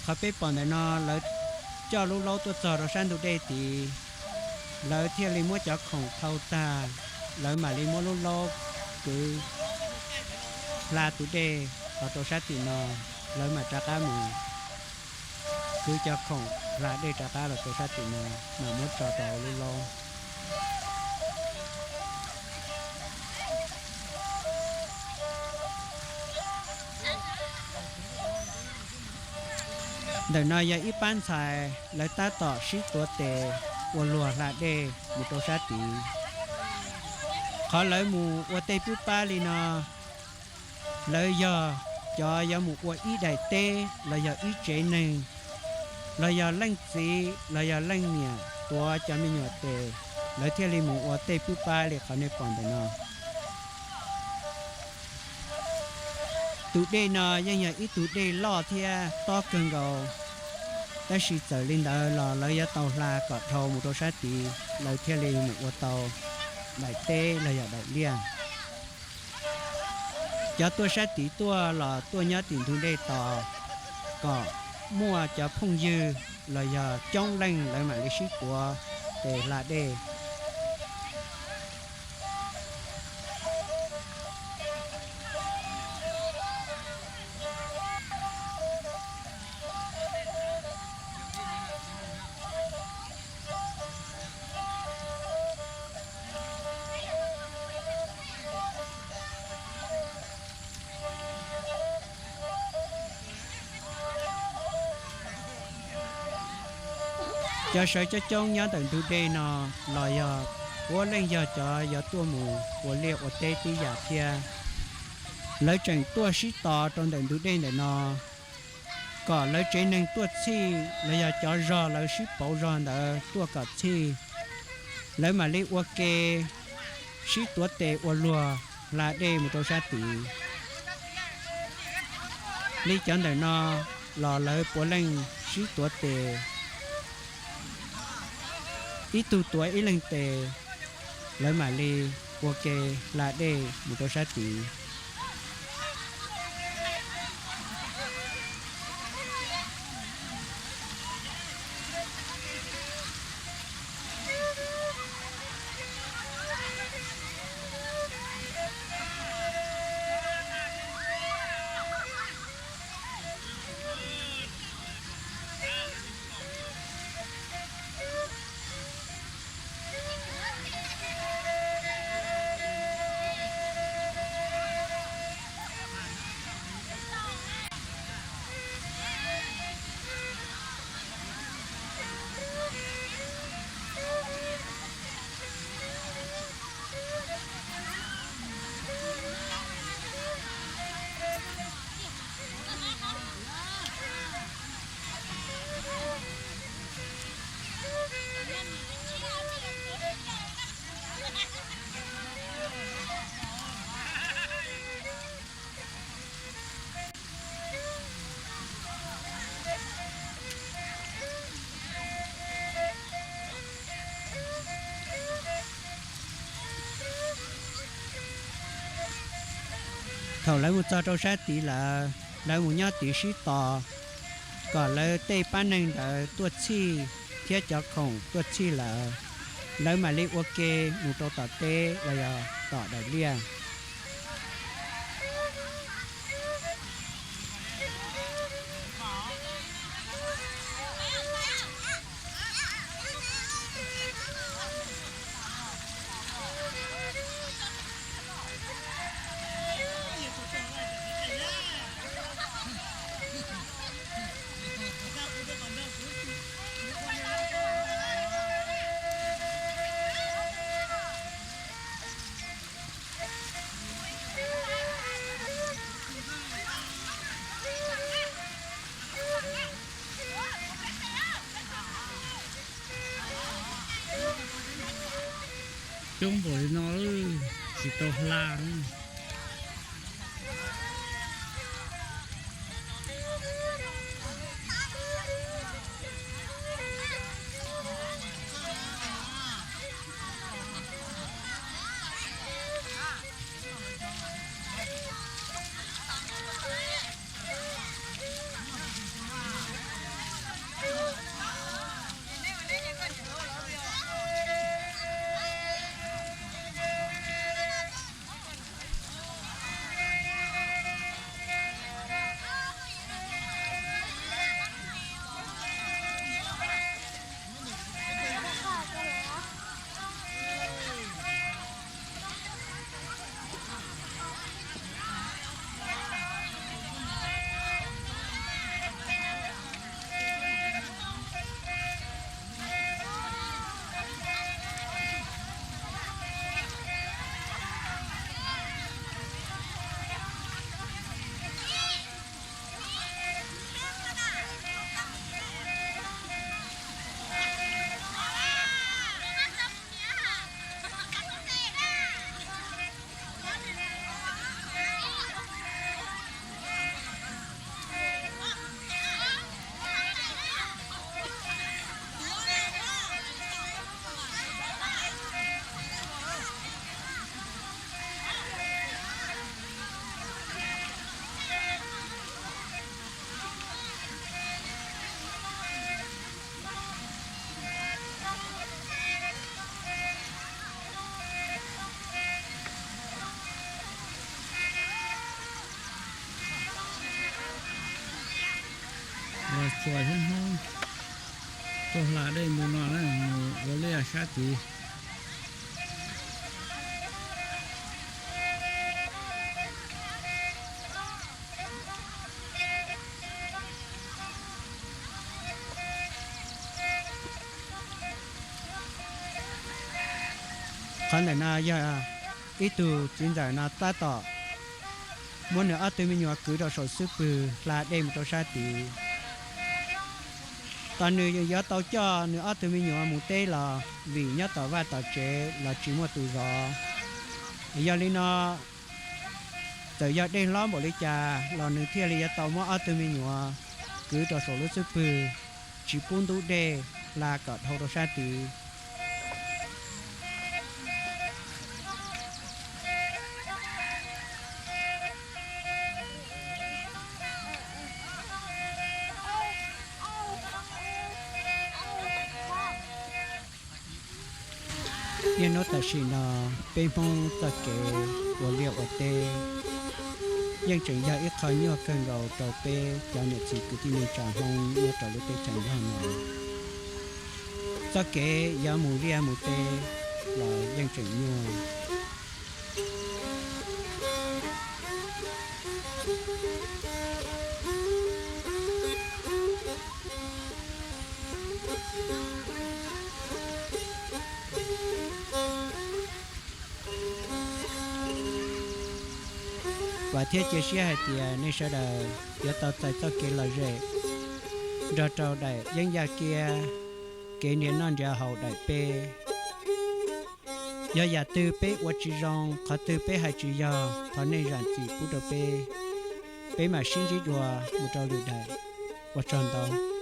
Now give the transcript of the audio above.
Qhov peb pom ntawm no lawv coj lub laub tuaj txog rau sab ntug dej tid, lawv thiaj li muab cov khoom thau tag, lawv mam li muab lub laub kwv hla tus dej los rau sab tim no, lawv mam rov qab mus kwv cov khoom hla dej rov qab los rau sab tim no, mam muab tso rau lub laub. Ntawm no yog ib pab ntxhais lawv tab tom sib tuav tes ua luag hla dej mus rau sab tid. Qhov lawv mus ua tej pwb pab li no, lawv yog cov yuav mus ua ib daim teb los yog ib tsev neeg, los yog leej txiv los yog leej niam tuav cov me nyuam tes, lawv thiaj li mus ua tej pwb pab li qhov nej pom ntawm no. Tus dej no yeej yog ib tug dej loj thiab tob kawg nkaus, tab sis txawm li ntawd los lawv yuav tau hla kom dhau mus rau sab tid, lawv thiaj li mus ua tau daim teb los yog daim liaj. Cov tuaj sab tid tuaj los tuaj nyob tim ntug dej tos kom muaj cov phooj ywg los yog coob leej lawv mam li sib tuav tes hla dej. Cov sawv coob coob nyob ntawm ntug dej no los yog puav leej yog cov yuav tuaj mus ua liaj ua teb tib yam thiab. Lawv tseem tuaj sib tos rau ntawm ntug dej ntawm no, kom lawv tsev neeg tuaj txhij los yog cov zog lawv sib pauv zog ntawd tuaj kom txhij, lawv mam li ua ke sib tuav tes ua luag hla dej mus rau sab tid. Li cov ntawm no los lawv puav leej sib tuav tes, ib tug tuav ib leeg tes, lawv mam li ua ke hla dej mus rau sab tid. Thaum lawv mus txog rau sab tid lawm, lawv mus nyob tid sib tos kom lawv tej pab neeg ntawd tuaj txhij thiab cov khoom tuaj txhij lawm, lawv mam li ua ke mus rau tom teb los yog tom daim liaj. Coob npaum li no tsis tau hla. Txhua Hmoob tuaj hla dej mus no na, mus ua liaj sab tid. Qhov ntawm no yog ib tug txiv ntxawm no tab tom muab nws ob tug me nyuam kwv rau saum xub pwg hla dej mus rau sab tid. Tos nws yuav tau coj nws ob tug me nyuam mus teb los vim nyob tom vaj tom tsev los tsis muaj tus zov. Yog li no, txawm yog dej hlob npaum li cas los nws thiaj li yuav tau muab ob tug me nyuam kwv rau saum lub xub pwg, tsis pub ntub dej hla kom dhau rau sab tid. Niaj hnub tam sim no, peb Hmoob txoj kev ua liaj ua teb yeej tseem yog ib qho nyuaj kawg nkaus rau peb cov niam txiv kwv tij neej tsa Hmoob nyob rau lub teb chaws Nplog no. Txoj kev yuav mus liaj mus teb los yeej tseem nyuaj. Vam thiab cia siab hais tias nej sawv daws yuav tau txais txoj kev lom zem nrog rau daim yeeb yaj kiab kev nrhiav noj nrhiav haus daim peb. Yog yam twg peb ua tsis zoo, qhov twg peb hais tsis yog, thov nej zam txim pub rau peb. Peb mam sib ntsib dua mus rau lwm daim. Ua tsaug ntau.